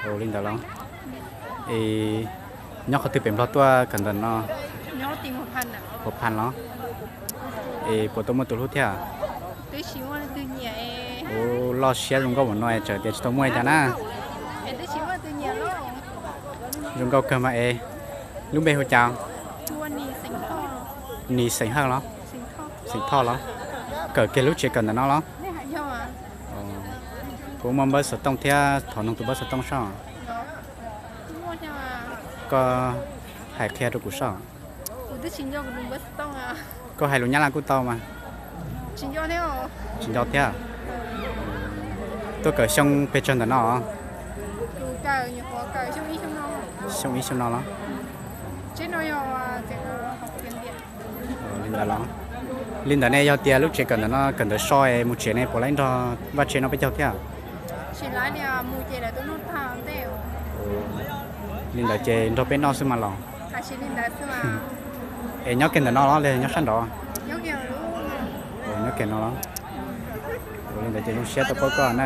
Li ntawd los? Es nyob qhov twg pem Nplog tuaj kawm ntawm no? Huas Phas los? Es puas tau muaj tus hlub thiab? Ua loj siab zoo nkauj ua no es txawm tias tsis tau muaj cas na. Zoo nkauj kawg mas es. Lub npe hu cas? Nis xeem Hawj los? Xeem Thoj los? Kawm kiag lub tsev kawm ntawm no los? Kuv muaj npawb xov tooj thiab, thov noog tus npawb xov tooj soj. Koj hais qhia rau kuv soj. Koj hais lus Nyab Laj kuj tau mas. Tsis nco thiab. Tuaj kawm xyoo pes tsawg ntawm no? Xyoo ib xyoo no los? Li ntawd los? Li ntawd ne yog tias lub tsev kawm ntawm no kawm ntawd so es mus tsev ne puas laib nrog vaj tsev no peb caug thiab? Li ntawd ces nrog peb noj xwb mas los. Es nyob kiag ntawm no los los nyob sab nraud? Nyob kiag no los? Li ntawd ces zoo siab tau paub koj na.